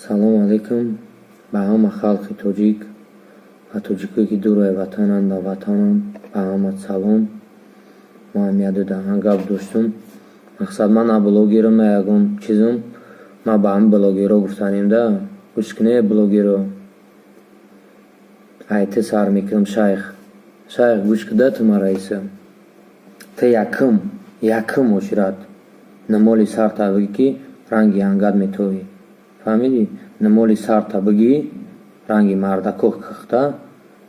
Салом алейкум ба ҳама халқи тоҷик ва тоҷикое, ки дураи ватананд ва ватананд, ба ҳама салом. Мо ҳам яду даҳан гап доштум. Мақсад, ман на блогерам, на ягон чизум. Ман ба ҳами блогерҳо гуфтанем да, гӯш кунед, блогерҳо. Ай ту сар мекунам, шайх. Шайх, гӯш куда ту мара иса. Ту якум ошират. Намоли сарта бигӣ, ки ранги ангат метовӣ. Фаҳмидӣ? Намоли сарта бигӣ, ранги мардако кихта,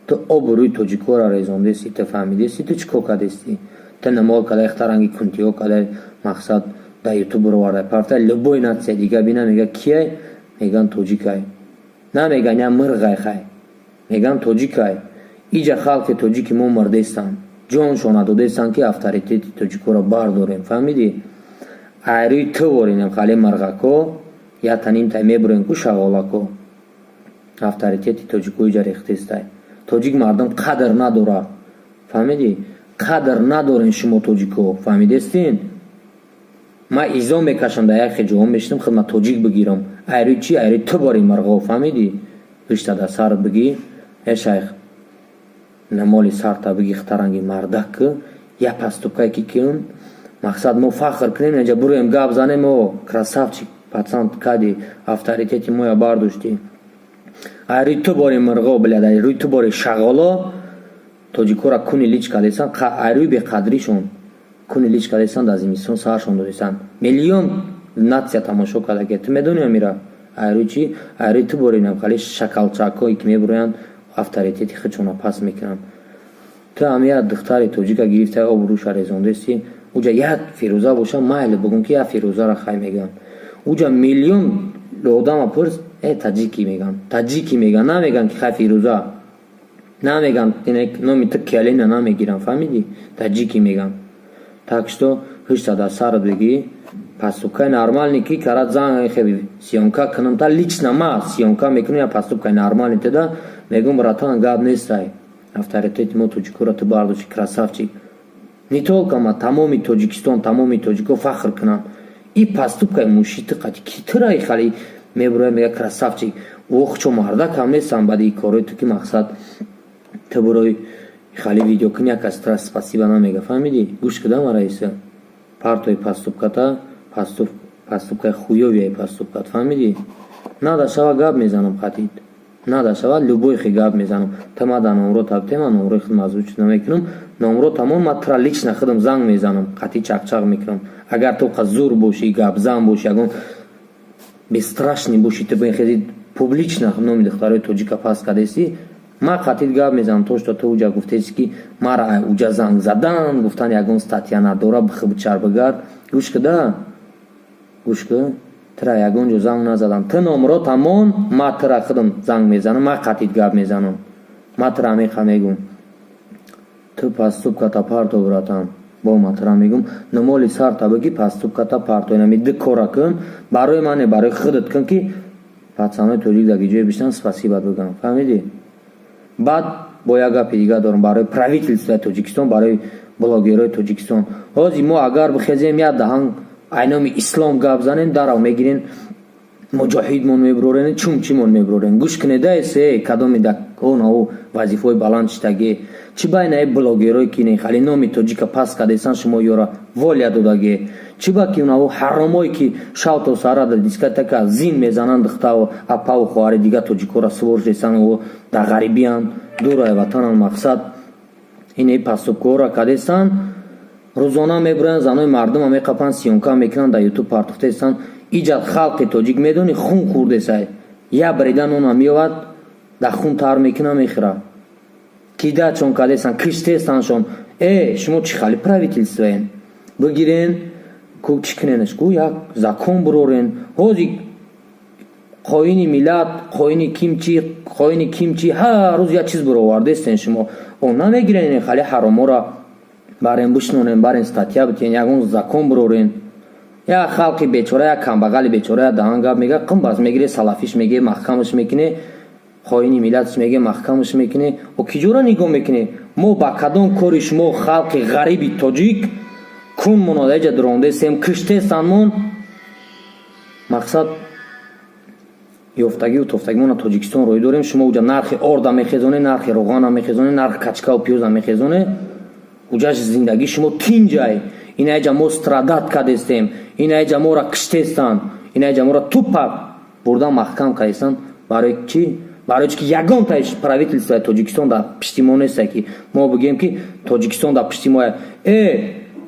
ту обрӯи тоҷикҳоро резондести, ту фаҳмидести, ту чӣ кор кардести? Ту намол кадай, хта ранги кунтиҳо кадай, мақсад, дар ютуб баровардай, партай, любой нация дига бина, мега: «Кияй?» Меган: «Тоҷикай». Намеган: «Я мирғай хай». Меган: «Тоҷикай». Иҷа халқи тоҷики мо мирдестанд, ҷоншона додестанд, ки авторитети тоҷикҳоро бардорем. Фаҳмидӣ? Айрӯи ту воринем хали мирғако, я танимтай мебурем ку шағолако. Авторитети тоҷико иҷа рехтестай. Тоҷик мардум қадр надора. Фаҳмидӣ? Қадр надорен шумо тоҷико. Фаҳмидестин? Ман изо мекашам, дар як хе ҷоҳо мешинам, худма тоҷик бигирам. Айрӯи чӣ? Айрӯи ту бори мирғо, фаҳмидӣ? Гӯшта дар сарат бигӣ, э шайх, намоли сарта бигӣ, хтаранги мардак ку, я поступкае ки кун, мақсад, мо фахр кунем, инҷа буроем, гап занем: «О, красавчик, пацан, кади авторитети моя бардоштӣ». Айрӯи ту бори мирғо, блядь, айрӯи ту бори шағоло тоҷикҳоро куни лич кардесан, айрӯи беқадришон куни лич кардесан, дар зимистон саршон додесан. Миллион нация тамошо карда, ки ту медонӣ амира? Айрӯи чӣ? Айрӯи ту бори хали шакалчакҳое, ки мебуроянд, авторитети худшона паст мекунанд. Ту ҳам як духтари тоҷика гирифта, обрӯша резондести. Уҷа як Фирӯза боша, майли, бугум, ки як Фирӯзара хай мегӯям. Уҷа миллион одама пурс, э, таҷики меган, таҷики меган, намеган, ки хай Фирӯза намеган, номи ту калина намегирам, фаҳмидӣ? Таҷики меган. Так что ҳушта дар сарат бигӣ, поступкаи нормальный ки карат, занг хеби съёмка кунам, та лично ма съёмка мекунам, я поступкаи нормальный теда мегум: «Братан, гап нестай, авторитети мо тоҷикоро ту бардошти, красавчик». Не только ма, тамоми Тоҷикистон, тамоми тоҷико фахр кунанд. И поступкаи мушити қати ки тураи хали мебуроя, мега: «Красавчик». Охчо мардакам нестам баъди корои ту, ки мақсад, ту бурои хали видео кунӣ, як кас тура спасибо намега, фаҳмидӣ? Гӯш куда мараиса, партои поступката, поступкаи хуёвияи поступкат, фаҳмидӣ? Нада шава, гап мезанам қатид, нада шава, любой хи гап мезанам. Та ма да номро табтема, номрои худ мазбуч намекунам, номро тамом, ма тура лично худам занг мезанам, қатӣ чақчақ мекунам. Агар ту қа зур бошӣ, гапзан бошӣ, ягон бесстрашный бошӣ, ту бихези, публично номи духтарои тоҷика паст кардеси, ма қатид гап мезанам. То что ту уҷа гуфтеси, ки мара уҷа занг задан, гуфтан, ягон статья надора, бихибчар бигард. Гӯш куда, гӯш ку, тура ягон ҷо занг назадам. Ту номро тамом, ма тура худам занг мезанам, ма қатид гап мезанам, ма тура амиқа мегум: ту поступката парто, братан. Бо ма тура мегум: номоли сарта бигӣ, поступката парто. Инами ду кора кун, барои мане, барои худат кун, ки пацанои тоҷик дар ҷое бишинанд, спасибо бигӯям, фаҳмидӣ? Баъд бо як гапи дига дорам барои правительствои Тоҷикистон, барои блогерҳои Тоҷикистон. Ҳозир мо агар бихезем, як даҳан айноми ислом гап занем, дарав мегирен, муҷоҳидмон мебурорен, чумчимон мебурорен. Гӯш кунеда, эсе кадоми онау вазифаҳои баланд читаге, чӣ байнаи блогерое ки не хали номи тоҷика паст кардесан, шумо ёра воля додаге, чӣ ба ки унаву ҳаромое, ки шав то сара дар дискотека зин мезананд, духтаву апаву хоҳари дига тоҷикора своржесан, дар ғарибиянд, дурай ватананд, мақсад, ине поступкаҳоро кардестанд, рӯзона мебуранд, занои мардума меқапанд, съёмка мекунанд, дар ютуб партохтестанд. Иҷад халқи тоҷик, медонӣ, хун хӯрдесай, я брида нона меёвад, дар хун тар мекуна, мехӯра, кидачон кардестанд, киштестаншон. Э, шумо чӣ хали правительствоен? Бигирен, ку чӣ куненаш, ку як закон бурорен. Ҳозир қоини миллат, қоини кимчи, қоини кимчи, ҳар рӯз як чиз буровардестен. Шумо о намегирен, хали ҳаромора барен бишнонен, барен статья битен, ягон закон бурорен. Як халқи бечора, як камбағали бечора як даҳан гап мега, қимбаз мегире, салафиш меге, маҳкамаш мекуне, хоини миллатш меге, маҳкамаш мекуне. О ки ҷора нигоҳ мекуне? Мо ба кадом кори шумо, халқи ғариби тоҷик, кун монодаиҷа дурондесем, киштесанмон, мақсад. Ёфтагиву тофтагимона Тоҷикистон роҳӣ дорем. Шумо уҷа нархи орда мехезоне, нархи роғана мехезоне, нархи качкаву пиёза мехезоне. Уҷаш зиндагии шумо тинҷай. Инаиҷа мо страдать кардестем, инаиҷа моро киштестанд, инаиҷа моро тупа бурда маҳкам кардестанд. Барои чӣ? Барои чи ки ягонта правительствои Тоҷикистон дар пишти мо несте, ки мо бигӯем, ки Тоҷикистон дар пишти мо.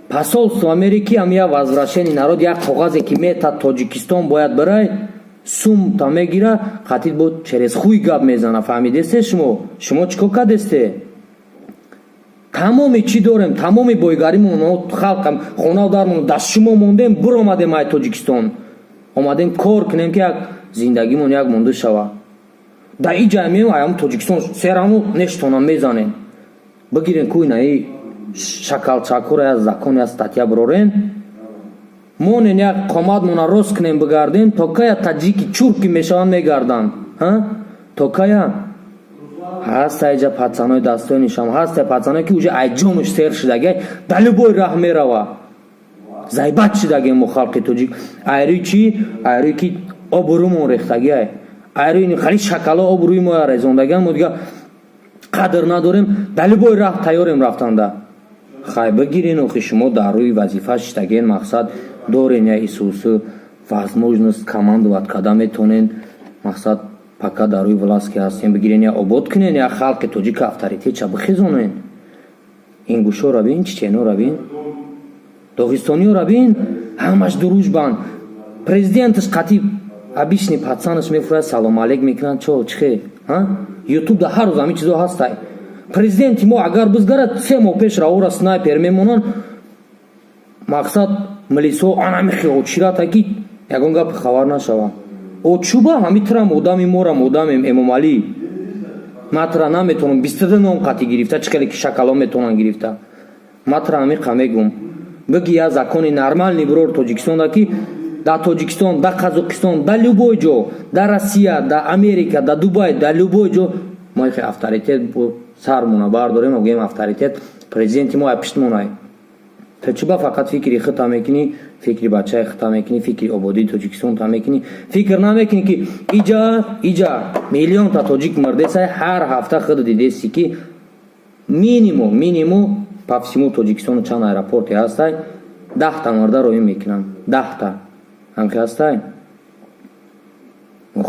Посольство Америки ам я возвращение народ, як коғазе ки мета, Тоҷикистон бояд бирай, сумта мегира, қатид бо через хуй гап мезана. Фаҳмидесте шумо? Шумо чӣ кор кардесте? Тамоми чӣ дорем, тамоми бойгаримон, халқам, хонаву дармон даст шумо мондем. Биромадем ай Тоҷикистон, омадем кор кунем, ки як зиндагимон як монда шава. Дар и ҷай меем, аям Тоҷикистон сераму нештона мезанем. Бигирен ку инаи шакалчакура, я закон, я статья бирорен, монен, як қоматмона рост кунем, бигардем. То кая таҷики чурки мешаванд, мегарданд? То кая? Ҳаста иҷа пацанои дастои ҳаста, пацаное, ки уже ай ҷонуш сер шудагай, дар любой раҳ мерава. Заебать шудагем мо, халқи тоҷик. Айрӯи чӣ? Айрӯи ки обрӯмон рехтагиай, айрӯи хали шакало обрӯи моя резондагиан. Мо дига қадр надорем, дар любой раҳ тайёрем рафтанда. Хай, бигирен охи, шумо дар рӯи вазифа шиштаген, мақсад дорен, я исусу возможность командовать карда метонен. Мақсад, пока дар рӯи власть ки ҳастем, бигирен, я обод кунен, я халқи тоҷика авторитетша бихезонен. Ингушора бин, чеченора бин, доғистониёра бин, ҳамаш дружбан. Президенташ қатиб обычный пацанаш мефурад, салом алейк мекунанд, чо чихе. Ютуб да ҳар рӯз ҳамин чизо ҳастай. Президенти мо агар бизгарад, 3 моҳ пеш раора снайпер мемонанд. Мақсад, милисо анами очирата, ки ягон гапи хабар нашава. Очуба ҳами трам одами морам, одамем. Эмомалӣ, ма тра наметавонам 22 ном қатӣ гирифта, чӣ хеле ки шакало метавонанд гирифта. Ма тра ҳамиқа мегум: бигӣ я закони нормальный бирор Тоҷикистонда, ки дар Тоҷикистон, дар Қазоқистон, дар любой ҷо, дар Россия, дар Америка, дар Дубай, дар любой ҷо мо ихе авторитет сармона бардорем, гӯем, авторитет президенти мо пиштмонай. Ту чӣ ба фақат фикри худта мекунӣ, фикри бачаи худта мекунӣ, фикри ободии Тоҷикистонта мекунӣ, фикр намекунӣ, ки иҷа миллионта тоҷик мурдесай? Ҳар ҳафта худ дидеси, ки минимум по всему Тоҷикистону чанд аэропорте ҳастай, 10-та марда роҳӣ мекунанд, 10-та ҳамхи ҳастай.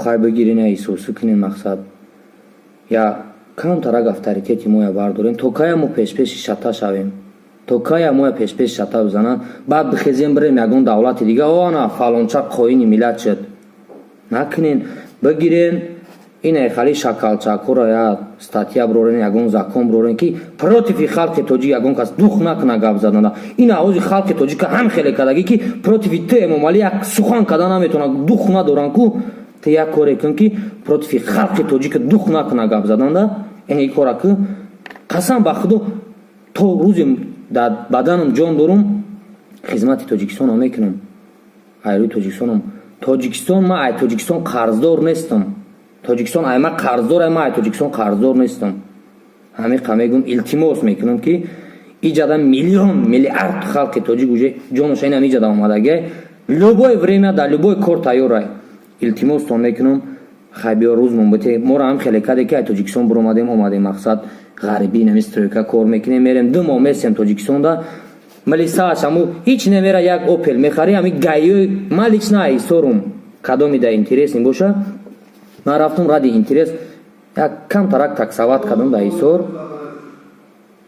Хай, бигирен, я исосу кунен. Мақсад, я камтарак авторитети моя бардорем. То кая мо пешпеши шата шавем? То кая моя пешпеши шата бизананд, баъд бихезем, бирем ягон давлати дига, о ана фалонча қоини миллат шуд? Накунен. Бигирен инаи хали шакалчакура, я статья бирорен, ягон закон бирорен, ки против и халқи тоҷик ягон кас дух накуна гап заданда. Ин овози халқи тоҷика ҳам хеле кардагӣ, ки против и ту, Эмомалӣ, як сухан карда наметавонад, дух надоранд ку. Ту як коре кун, ки против и халқи тоҷика дух накуна гап заданда. Ин кора ку. Қасам ба Худо, то рӯзе дар баданам ҷон дорум, хизмати Тоҷикистонам мекунам. Айрӯи Тоҷикистонам, Тоҷикистон, ман ай Тоҷикистон қарздор нестам. Тоҷикистон ай ман қарздор, ай ман ай Тоҷикистон қарздор нестам. Ҳамиқа мегӯм, илтимос мекунам, ки иҷада миллион миллиард халқи тоҷик уже ҷоноша инам иҷада омадагай, любое время, дар любой кор тайёрай. Илтимостон мекунам. Хай, биё, рӯзмон бите. Моро ҳам хеле каде, ки ай Тоҷикистон биромадем, омадем, мақсад, ғарибӣ, нами стройка кор мекунем, мерем, 2 моҳ месем Тоҷикистонда, милисааш ҳаму ҳеч немера, як Опел мехарӣ. Ҳами гаиёи ман лично айсорум, кадоми да интересный боша. Ман рафтум ради интерес, як камтарак таксовать кардам да Ҳисор.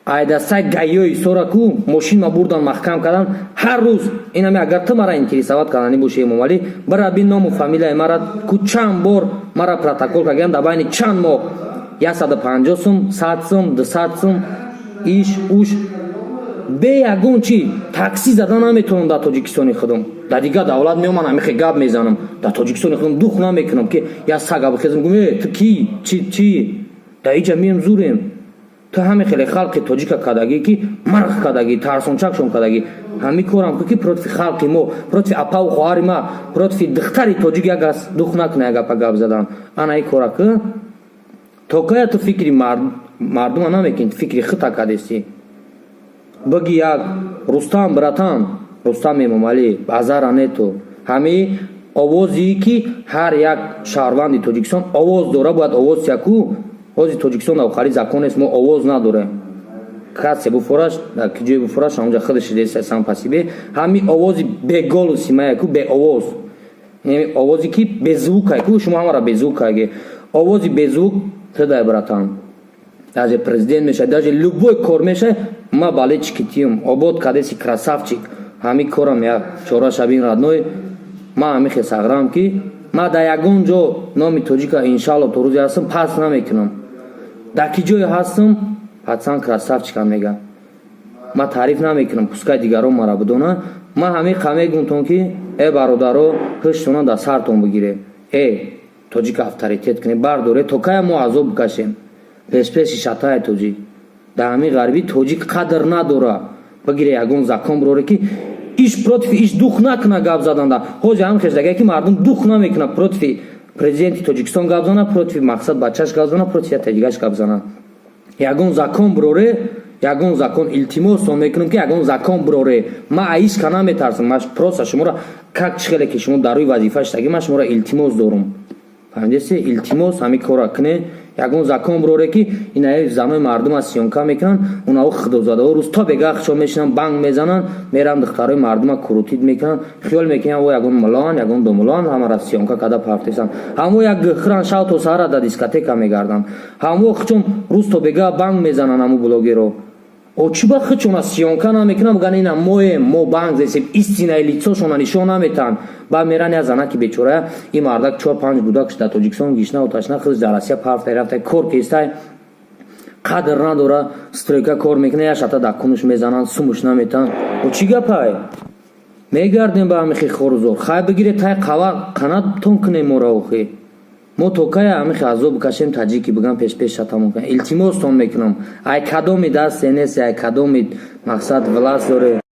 Айдасай гаиёи Ҳисора ку мошин ма бурдан, маҳкам кардан ҳар рӯз. Инами агар ту мара интересовать кардани боши, Эмомалӣ, бира бин ному фамилияи мара ку, чанд бор мара протокол кардагиам дар байни чанд моҳ: 150 сум, 100 сум, 200 сум, иш уш, бе ягон чи такси зада наметавонам дар Тоҷикистони худам. Дар дигар давлат меоман, ҳамихе гап мезанам. Дар Тоҷикистони худам дух намекунам, ки я сага бихезам, гум: «Э, ту ки, чи чи?» Дар иҷа мием, зурем. Ту ҳаме хеле халқи тоҷика кардагӣ, ки марх кардагӣ, тарсончакшон кардагӣ. Ҳами корам ку, ки против халқи мо, против апаву хоҳари ма, против духтари тоҷик як ас дух накуна, як гапа гап задан. Ана и кора ку. То кая ту фикри мардума намекунӣ, фикри худта кардестӣ? Бигӣ як Рустам, братан, Рустам Эмомалӣ, базара нету ҳами. Овозе ки ҳар як шаҳрванди Тоҷикистон овоз дора, бояд овоз яку. Ҳози Тоҷикистон охари закон нест, мо овоз надорем. Касе буфораш, дар ки ҷое буфораш, ҳамонҷа худаш шидеса сам по себе. Ҳами овози бе голоси ма яку, бе овоз, овозе ки без звук айку, шумо ҳамара без звук аге, овози без звук тидай, братан. Даже президент мешавад, даже любой кор мешавад, ма болельщики тиюм. Обод кадеси, красавчик. Ҳами корам як чора шабин, родной. Ма ҳами хесағрам, ки ма дар ягон ҷо номи тоҷика, иншалло, то рӯзе ҳастам, пас намекунам. Дар ки ҷое ҳастам, пацан красавчикам мега. Ма таъриф намекунам, пускай дигарон мара бидонанд. Ма ҳамин қа мегумтон, ки э бародаро, ҳуштона дар сартон бигире, э тоҷика авторитет кунед, бардоре. То кая мо азоб бикашем? Пешпеши шатаи тоҷик дар ҳамин ғарбӣ тоҷик қадр надора. Бигире, ягон закон бироре, ки иш против иш дух накуна гап заданда. Ҳози ҳам хешдагае, ки мардум дух намекуна против президенти Тоҷикистон гап зана, против, мақсад, бачаш гап зана, против я тадигаш гап зана. Ягон закон бироре, ягон закон. Илтимосон мекунам, ки ягон закон бироре. Ма аишка наметарсам, ма просто шуморо, как чихеле ки шумо дар рӯи вазифа шидаги, ман шуморо илтимос дорум, фаҳмидеси? Илтимос, ҳамин кора куне, ягон закон бироре, ки инаи занои мардума съёмка мекунанд. Унао худозадаҳо рӯз то бега хчо мешинанд, банг мезананд, меранд, духтарои мардума крутить мекунанд, хиёл мекунанд, во ягон мулоан, ягон домулоан, ҳамара съёмка када партесанд. Ҳамо як гӯхран, шав то саҳара дар дискотека мегарданд. Ҳамо хчон рӯз то бега банг мезананд. Ҳамо блогеро о чӣ ба хичона съёмка намекунам, ган ина моем, мо банг зесем, истинное лицошона нишон наметаҳанд. Баъд меран я занаки бечорая. Ин мардак чор панҷ гудак дар Тоҷикистон гишна оташна, худш дар Россия парфтай рафтай, кор кестай, қадр надора, стройка кор мекуна, я шата дар кунуш мезананд, сумуш наметаҳанд. О чӣ гапай? Мегардем ба ҳамихи хорузор. Хай, бигире, тай қава қанаттон кунем мора. Охи, мо то кая ҳамихи азоб бикашем? Таҷики бигам, пешпеш шатамон кунем. Илтимостон мекунам, ай кадоми дасте нест, ай кадоми, мақсад, власть доре.